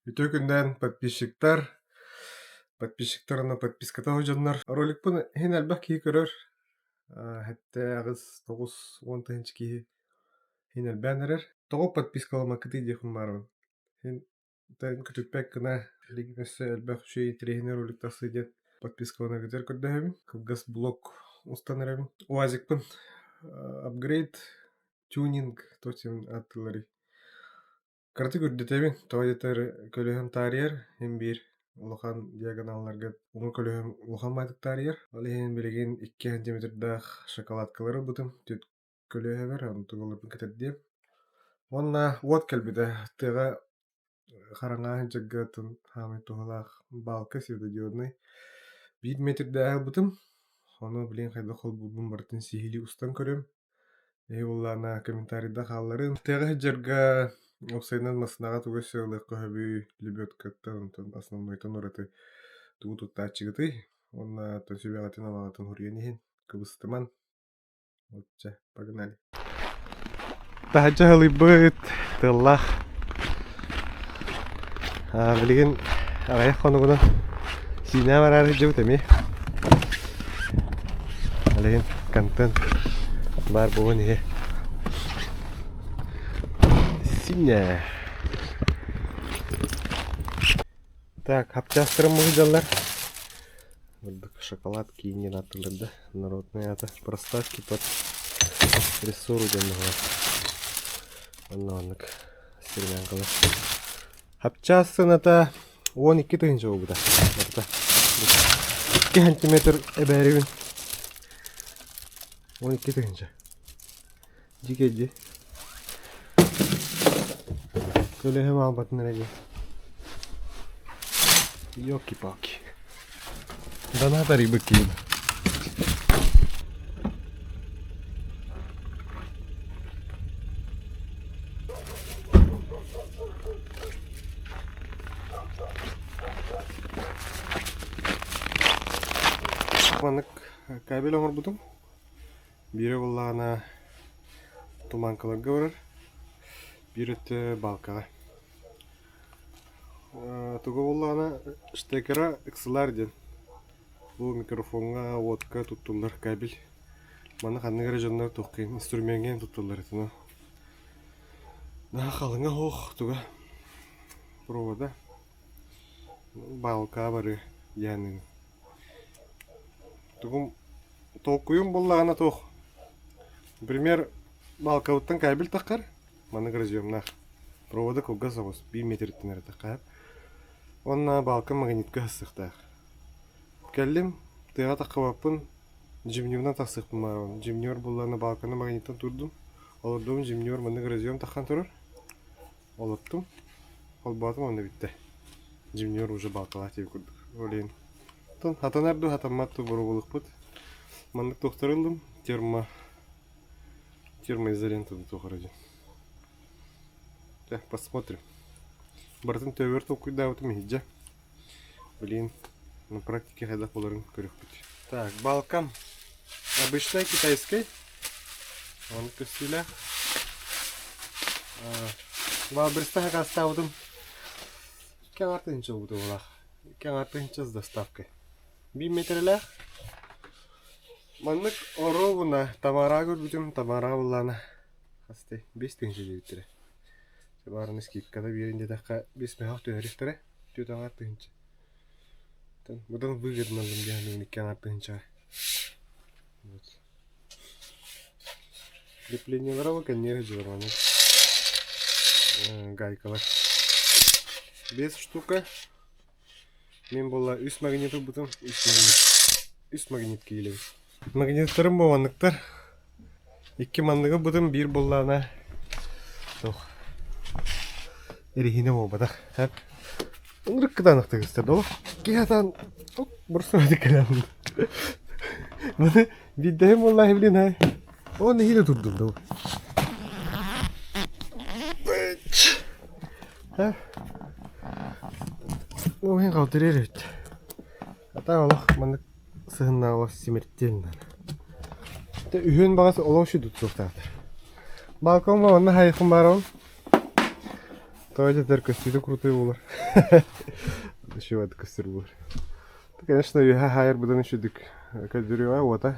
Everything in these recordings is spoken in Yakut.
Үтүө күннээн подписчиктар, подписчиктар уонна подписката дьоннор. Роликпын иһин элбэх киһи көрөр. Сэттэ, аҕыс, 90 тыһыынча киһи иһин элбээн эрэр. Тоҕо подпискаламмаккытый диэхпин баарбын. Иһин көтүппэт гына билигин өссө элбэх үчүгэй интэриэһинэй ролик тахсыа диэн подпискаланаргытыгар көрдөһөбүн. Кылгас блог устан эрэбин. УАЗикпын апгрейд, тюнинг то диэн ааттыылларый. Кыратык үрдэтэбин, тоҕо диэтэр көлөһөм таарыйар, син биир улахан диагоналларга уҥа көлөһөм улахан баҕайытык таарыйар. Ол иһин билигин 2 сантиметрдаах шоколадкалары ылбытым түөрт көлүөһэбэр, онтун ыларбын кэтэрдиэм. Уонна уот кэлбитэ, тыаҕа хараҥа сылдьарга атын саамай туһалаах баалка светодиоднай биир метрдээҕи ылбытым. Ону билигин хайдах холбуурбун барытын сиһилии устан көрүөм. Эһи буоллаҕына комментарийда хаалларыҥ. Тыаҕа сылдьарга уопсайынан массыынаҕа тугу өссө ылыахха сөбүй, лебедкаттан, онтон основнойтон ураты тугу туттааччыгытый? Уонна оттон сүбэҕитин-амаҕытын суруйан иһин, кыбыстыман. Чэ, погнали. Таһырдьа ыһылыйбыт, тыаллаах. Билигин аҕыйах хонугунан Сиинэ бараары сылдьыбыт эмиэ. Билигин контент баар буолан иһэ. Сиинэ. Так, хапчаастарым сылдьаллар. Бурдук шоколад киинин ааттыыллар да народный аата проставки под рессору диэн быһалар. Онно оннук стремянкалар. Хапчаас сыаната 12 тыһыынча буолбута. Барыта. 2 сантиметр эбээрибин. 12 тыһыынча. Дьикэй дии. Көлөһөм аалбатын эрэ дии. Ёлки-палки. Донат арыйбыт киһи. Маннык кабель оҥорбутум. Биирэ буоллаҕына туманкаларга барар, биир өттө балкаҕа. Туга буоллаҕына штекера XLR диэн. Бу микрофоҥҥа, уотка туттуллар кабель. Маны ханнык эрэ дьоннор туох инструмеҥҥа туттуллар этэ. Наһаа халыҥа суох туга провода баалкаҕа барыа диэн Тугум толкуйум буоллаҕына туох например баалкабыттан кабель таххар маннык разъемнаах провода кылгас соҕус биир метриттэн эрэ таххар уонна баалка магнитка сыстыахтаах кэллим тыаҕа таххыбаппын Зимневынан тахсыахпын баҕарабын. Зимневар буоллаҕына балканы магниттан турдум. Олордум зимневар маннык разъем таххан турар. Олоттум. Холбоотум уонна бүттэ. Зимневар уже балкалаах диэбит курдук. Ол иһин оттон хатанар дуу хатаммат дуу боруобалыахпыт. Маннык туохтары ыллым. Термо термоизолента туох эрэ диэн. Чэ, посмотрим. Барытын төбөбөр толкуйдаабытым иһирдьэ. Блин, на практике хайдах буоларын көрүөхпүт. Так, балкам обычный китайский. Он көстүүлээх. Валберста хакастаабытым. Икки аҥаар тыһыынча буолбута буолаах. Икки аҥаар тыһыынча с доставкой. Биир метрэлээх. Маннык оруобуна Тамараҕа көрбүтүм. Тамараҕа буллаана хасты 5 тыһыынча диэбиттэрэ. Баарыны скидката биэрин диэтэххэ биэс мөһөөх түһэриэхтэрэ. Түөрт аҥаар тыһыынча. Быдан выгодно диэн икки аҥаар тыһыынчаҕа. Вот. Креплениелара бу кэнниэр сылдьаллар гайкалар. Биэс штука. Мин буолла үс магнит ылбытым. Үс магнит. Үс магнит киилэбит. Магниттарым бу манныктар. Икки манныгы ылбытым, биир буоллаҕына туох эриһинэ буолбатах. Сөп. Ынырык кытаанахтык истэр да киһи атаан бурсуна кэлэн. Маны биирдэһим буоллаҕа блин ай. Ол нэһиилэ турдум да. Ол иһин халтырыыр эбит. Атаан олох маннык сыһыннааҕы симиртиэн наада. Үһүөн баҕас олох үчүгэй тутуохтаахтар. Балкоҥҥа манна хайыахпын баарабын. Тоҕо дьэтэр көстүүтэ крутой буолар. Еще көстөр буолар. Конечно, үөһэ хаайар быдан үчүдүк көрдөрүөҕэ уота.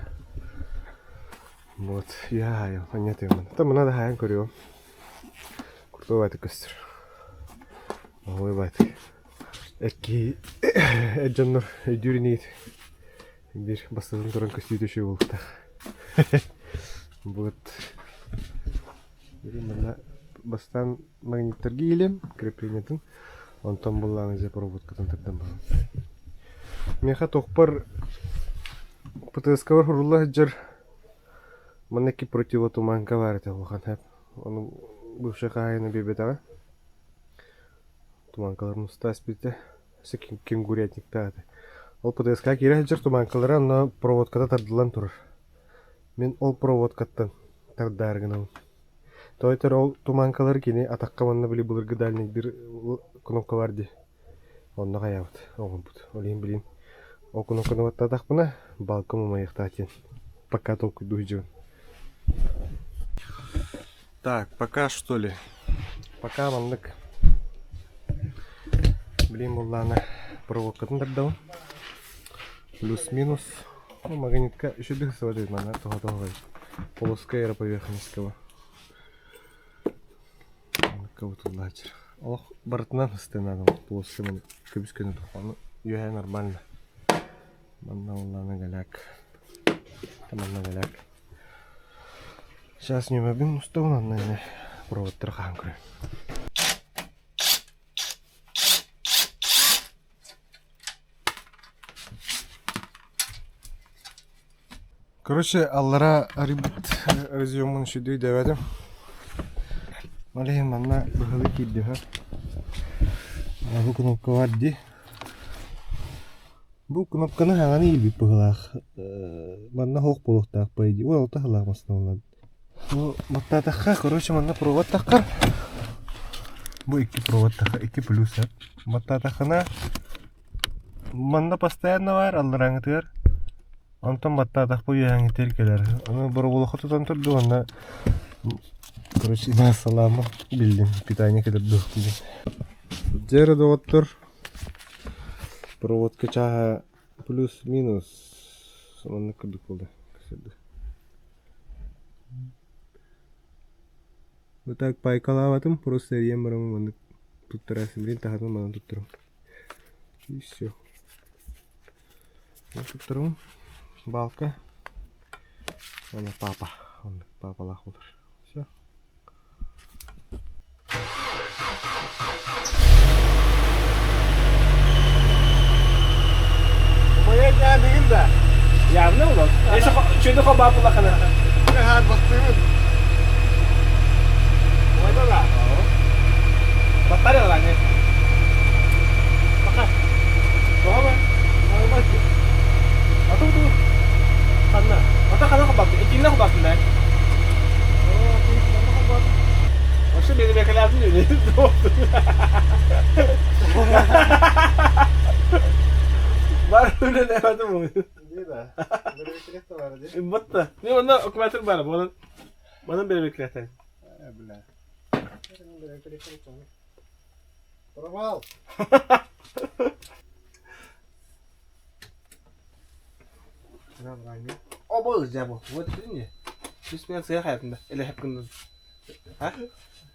Вот, үөһэ хаайым, анньа тыаммын. Та мына да хаайан көрүөм. Крутой баайдык көстөр. Ой баайдык. Экки эр дьоннор өйдүүр инигит. Биир бастатан туран көстүүтэ үчүгэй буолуохтаах. Вот. Манна бастаан магниттарга иилиэм креплениетын, онтон буллаҕына дьэ проводкатын тардан баран. Миэхэ туохпар ПТС-кабар сурулла сылдьар манна икки противотуманка баар этэ улахан хэп. Ону бывшай хаһаайына биэрбэтэҕэ. Туманкаларын уста испитэ. Өссө кенгурятниктаах этэ. Ол ПТС-ка киирэ сылдьар туманкалара онно проводката тардыллан турар. Мин ол проводкаттан тардаары гынабын. Тоҕо этэр ол туманкалары кини атахха манна били былыргы дальнайдыыр кнопка бар дии. Онно хайаабыт оҥорбут. Ол иһин билигин ол кнопканы баттаатахпына балкам умайыахтаах диэн пока толкуйдуу сылдьабын. Так, пока что ли? Пока маннык билигин буоллаҕына проводкатын тардабын. Плюс-минус. Ну, магнитка үчүгэй сылдьар манна тоҕо-тоҕо полоскай эрэ поверхностька кыбытыллааччы. Олох барытынан ыстынаан полоска мин көбүс-көнө ону үөһэ нормально. Манна буоллаҕына голяк. Манна голяк. Сейчас ньүмэбин устабын онно эмиэ проводтары хаһан көрөм. Короче, аллара арыйбыт разъемун үчүгэй дэбэтим. Ол иһин манна быһылы киирдим. Бу кнопка бар дии. Бу кнопканы хаҥаны иилбит быһыылаах. Манна суох буолуохтаах по идее. Ой, алта сыллаах массыына Бу баттаатахха, короче, манна провод таххар. Бу икки провод тахха, икки плюс Баттаатаххына манна постоянно баар алларааҥҥытыгар. Онтон баттаатахпа үөһээҥҥитигэр кэлэр. Аны боробулуха тутан турдум онно короче салаама биллим питание кэлэр дуо диэн. Дьэ эрэ доҕоттор проводка чааһа плюс-минус маннык курдук буолла. Вот так пайкалаабатым, просто эрийэн бараммын маннык туттара симирин таһатын манан туттарым. И все. Туттарым. Балка. Уонна папа. Оннук папалаах буолар. Все. Явно улан. Чөйдө хобаапылахана. Батареялар Баха. Тоҕо Ата Ханна? Ата ханна хобаапты? Итиннэ хобаапты да. Вообще бeni beklerdim öyle. Бар öyle demedim onu. Батта. Не онно аккумулятор бар. Манан манан бери беклетен. Провал. Обо ызя Вот не. Түс мен сыya hayatında. Ele hep gündüz. Ha?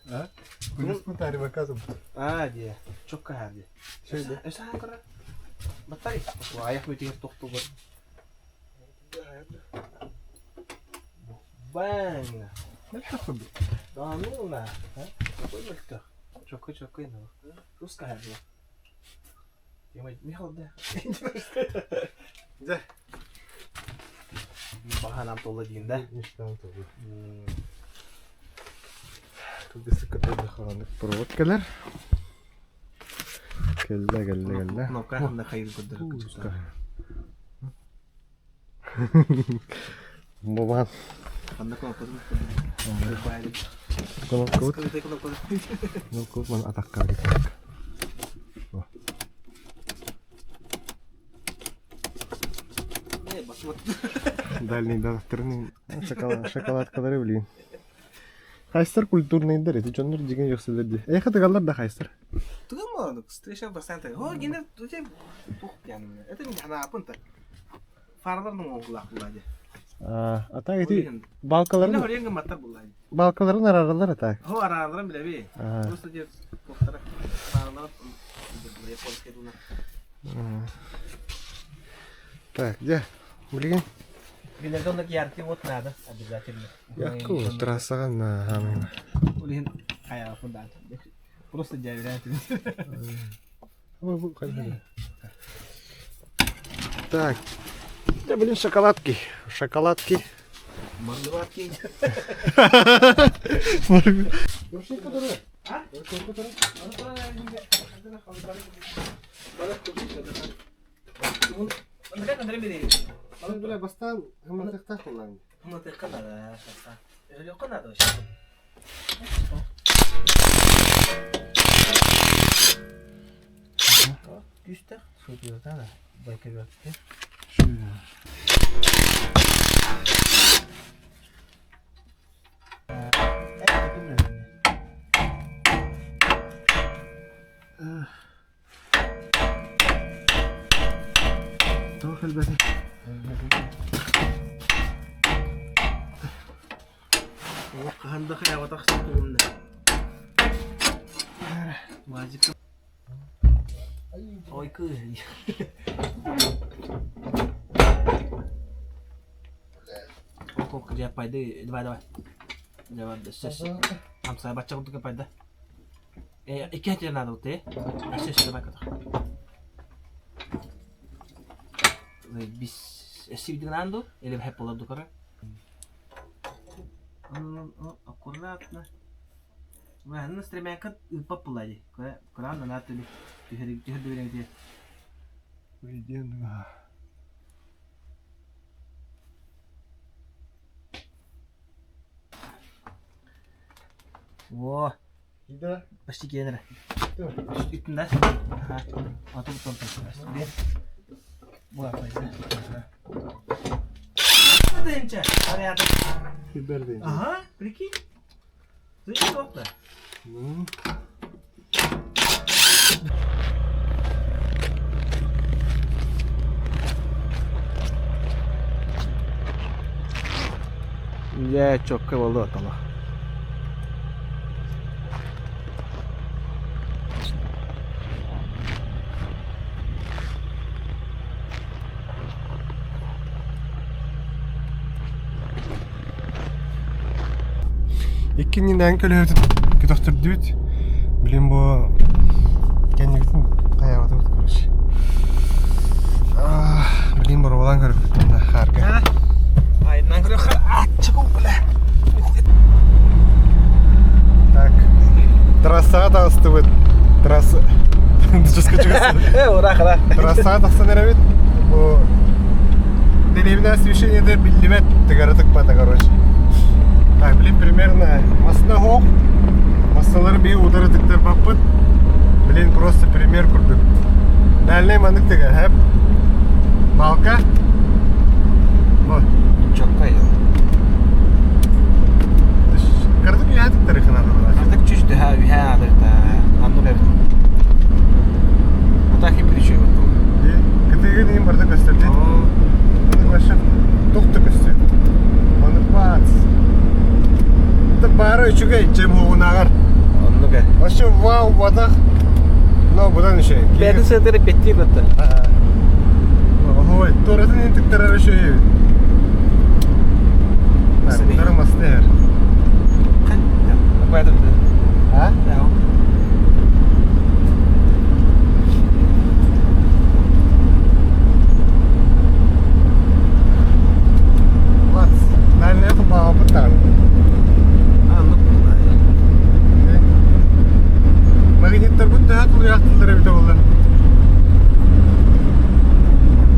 Ha? Плюс тариф оказывается. А, дии. Чокка ха дии. Şöyle. Өсө ха кыра. Батарей. Аяқ өтегер тоқту бар. Бang. Да ну на. Какой мөлтөх. Чокка чокка ина. Руска ха дии. Михал да. Да. Баһанам толла диин да. Мечтам тоже. Кылгастык провод кэлэр. Кэллэ, кэллэ, кэллэ. Кнопка ханна хайыр көрдөрөр. Бобан. Ханна кнопкатын Кнопкабыт. Кнопкабыт маны атахха киттик. Дальний датырын шоколадкалары билигин. Хайсар культурнайдар эти дьоннор дьиҥэ үөхсэллэр дии. Эйиэхэ тыгаллар да хайсар? Тыгым встреча постоянно. О, гинер, тух Это не ханаапын-то. Фаралар оҥоһулаах булаа дии. А так ити балкаларын Хорен гымматтар булаа дии. Балкаларын араараллар а так. Хо араараларын билэби. Просто дьэ туохтара араараларын японскай дуна. Так, дьэ, билигин Билэргэ оннук яркий вот надо обязательно. Яркий трассаҕа наһаа Улин хайаҕа да. Просто дьээбирэн. Так, да блин, шоколадки. Шоколадки. Мармеладки. Бастаан хымнатыктаах буоллаҕыҥ. Хымнатыахха наада, Өлүөххэ наада вообще. Күүстээх сутуйата да байкабыатты. Туох элбэтий? Хаһан да хайаабатах сутугумна. Мазик. Ой, кыыс. Ок, дьэ, пайды, давай, давай. Давай, сейчас. Хамсай бачча курдук пайда. Икки этэ наада вот, Өссө өссө давай котох. Бис өссө бидигнаан ду или хэп болор дукара. Аккуратно. Манна стремянка ыппап була ди. Куран на түлү түһэр түһэр дибирен Уйден. О, Да. Почти киэнэрэ. Үттүн да? Аты бутон Бер. Була Ага, прикинь. Зачем окна? Ну. Дьэ, чокка буолла отола. Иккиннинэн көлөһөтүн көтөхтөрдүүт. Билин бу кэннибитин хайаабатыбыт короче. Билин боруобалаан көрүппүт мына хаарга. Айынан көрөхөр аччык бля. Так. Трассаҕа таҕыстыбыт. Трасса Э, ура, ура. Трассаҕа тахсан эрэбит. Бу дэриэбинэ освещениета биллибэт тыгара тыкпата, короче. Так, блин, примерно массыына суох. Массыыналары биир утары тыктарбаппыт. Блин, просто пример курдук. Дальний маннык тыгар, хэп. Балка. Вот. Чокка я. Кырдык үйэ тыктарыхына. Кырдык чүч төһө үһэ аадырта анну бэбит. Ата хим билиши вот. Кытыгын иин барда көстөрдү. Маннык вообще тух да көстөр. Маннык бац. Баара үчүгэй чем хугунааҕар. Оннук э. Вообще вау батах. Но будан үчүгэй. Бэйэтин сыатыры петтиир батта. Ой, туоратын иин тыктарар үчүгэй эбит. Тары мастер. А? Лац, дальний баабыт даҕаны. Магниттарбыт төһө тулуйаахтыллар эбитэ буолла?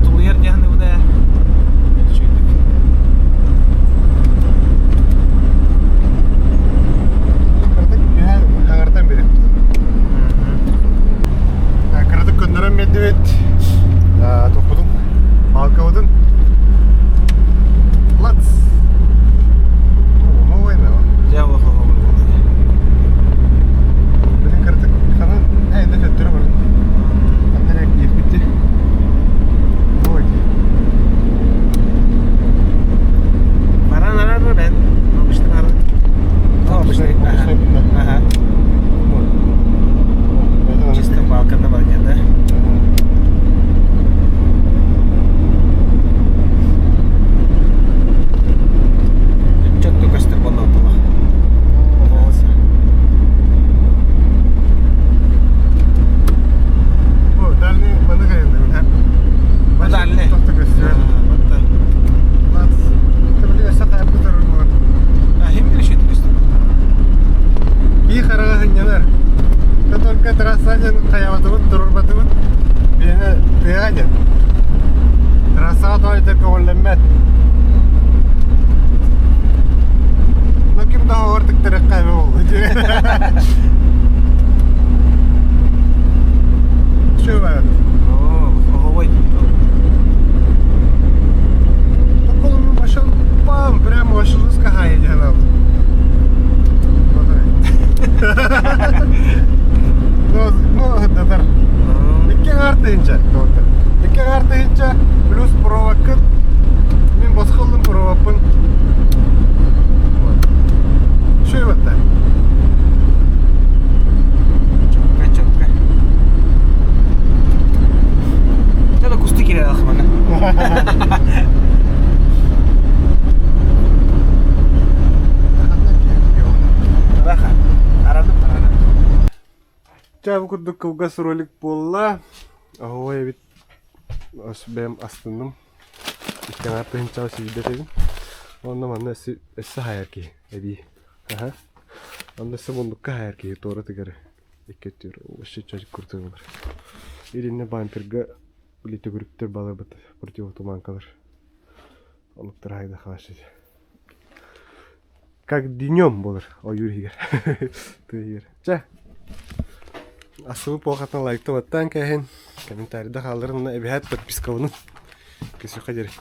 Тулуйар диэн буда үчүгдүк. Кыратык үһэ хаҥартан бириэхпит. Кыратык көннөрөн биэрдибит. Туппутун, балкабытын. Лац. Дьэ, эбэтэр көҕүллэммэт. Ну ким да оҕор тыктарыахха эбэ буолла дии. Чү Ой. Такой машин пам, прямо машину скахає дігнав. Ну, ну, датар. Икки артынча, доктор. Икки артынча плюс провокын. Мин босхоллум провокпын. Вот. Şu батта. Чөккө, чөккө. Это кусты кирер ахмана. Раха. Арадым, арадым. Чэ, бу курдук кылгас ролик буолла. Оһуой эбит бэйэм астынным. Икки тыһыынчаҕа сүүрдэ Онно манна өссө хаайар киһи эбии. Аха. Онно өссө муннукка хаайар киһи туора тыгары. Икки өттүгэр вообще чочук курдук ылар. Иринне бамперга били төгүрүктөр баларбыт противотуманкалар. Онуктар хайда хаашит. Как днем болар ойуур иһигэр. Тыа иһигэр. Чэ, асыбы буолхатан лайкта баттаан кээһин, комментарийда хаалларын эбэһээт подпискаланын. Көсүөххэ диэри.